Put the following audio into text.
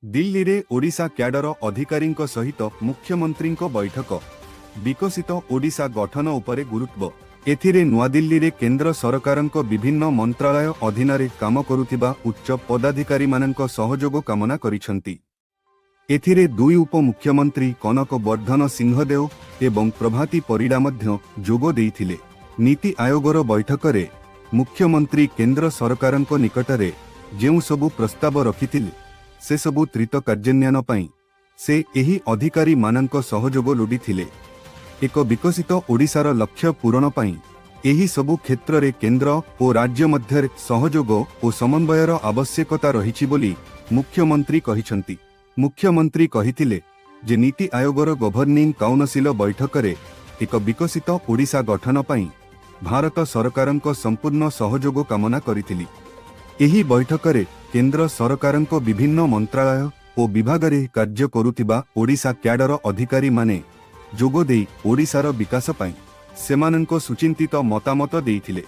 ଦିଲ୍ଲୀରେ ଓଡ଼ିଶା କ୍ୟାଡର ଅଧିକାରୀଙ୍କ ସହିତ ମୁଖ୍ୟମନ୍ତ୍ରୀଙ୍କ ବୈଠକ। ବିକଶିତ ଓଡ଼ିଶା ଗଠନ ଉପରେ ଗୁରୁତ୍ୱ। ଏଥିରେ ନୂଆଦିଲ୍ଲୀରେ କେନ୍ଦ୍ର ସରକାରଙ୍କ ବିଭିନ୍ନ ମନ୍ତ୍ରାଳୟ ଅଧୀନରେ କାମ କରୁଥିବା ଉଚ୍ଚ ପଦାଧିକାରୀମାନଙ୍କ ସହଯୋଗ କାମନା କରିଛନ୍ତି। ଏଥିରେ ଦୁଇ ଉପମୁଖ୍ୟମନ୍ତ୍ରୀ କନକ ବର୍ଦ୍ଧନ ସିଂହଦେଓ ଏବଂ ପ୍ରଭାତୀ ପରିଡ଼ା ମଧ୍ୟ ଯୋଗ ଦେଇଥିଲେ। ନୀତି ଆୟୋଗର ବୈଠକରେ ମୁଖ୍ୟମନ୍ତ୍ରୀ କେନ୍ଦ୍ର ସରକାରଙ୍କ ନିକଟରେ ଯେଉଁ ସବୁ ପ୍ରସ୍ତାବ ରଖିଥିଲେ, ସେସବୁ ତ୍ୱରିତ କାର୍ଯ୍ୟାନ୍ୱୟନ ପାଇଁ ସେ ଏହି ଅଧିକାରୀମାନଙ୍କ ସହଯୋଗ ଲୋଡ଼ିଥିଲେ। ଏକ ବିକଶିତ ଓଡ଼ିଶାର ଲକ୍ଷ୍ୟ ପୂରଣ ପାଇଁ ଏହି ସବୁ କ୍ଷେତ୍ରରେ କେନ୍ଦ୍ର ଓ ରାଜ୍ୟ ମଧ୍ୟରେ ସହଯୋଗ ଓ ସମନ୍ୱୟର ଆବଶ୍ୟକତା ରହିଛି ବୋଲି ମୁଖ୍ୟମନ୍ତ୍ରୀ କହିଛନ୍ତି। ମୁଖ୍ୟମନ୍ତ୍ରୀ କହିଥିଲେ ଯେ ନୀତି ଆୟୋଗର ଗଭର୍ଣ୍ଣିଂ କାଉନସିଲ ବୈଠକରେ ଏକ ବିକଶିତ ଓଡ଼ିଶା ଗଠନ ପାଇଁ ଭାରତ ସରକାରଙ୍କ ସମ୍ପୂର୍ଣ୍ଣ ସହଯୋଗ କାମନା କରିଥିଲି। ଏହି ବୈଠକରେ କେନ୍ଦ୍ର ସରକାରଙ୍କ ବିଭିନ୍ନ ମନ୍ତ୍ରାଳୟ ଓ ବିଭାଗରେ କାର୍ଯ୍ୟ କରୁଥିବା ଓଡ଼ିଶା କ୍ୟାଡର ଅଧିକାରୀମାନେ ଯୋଗ ଦେଇ ଓଡ଼ିଶାର ବିକାଶ ପାଇଁ ସେମାନଙ୍କ ସୁଚିନ୍ତିତ ମତାମତ ଦେଇଥିଲେ।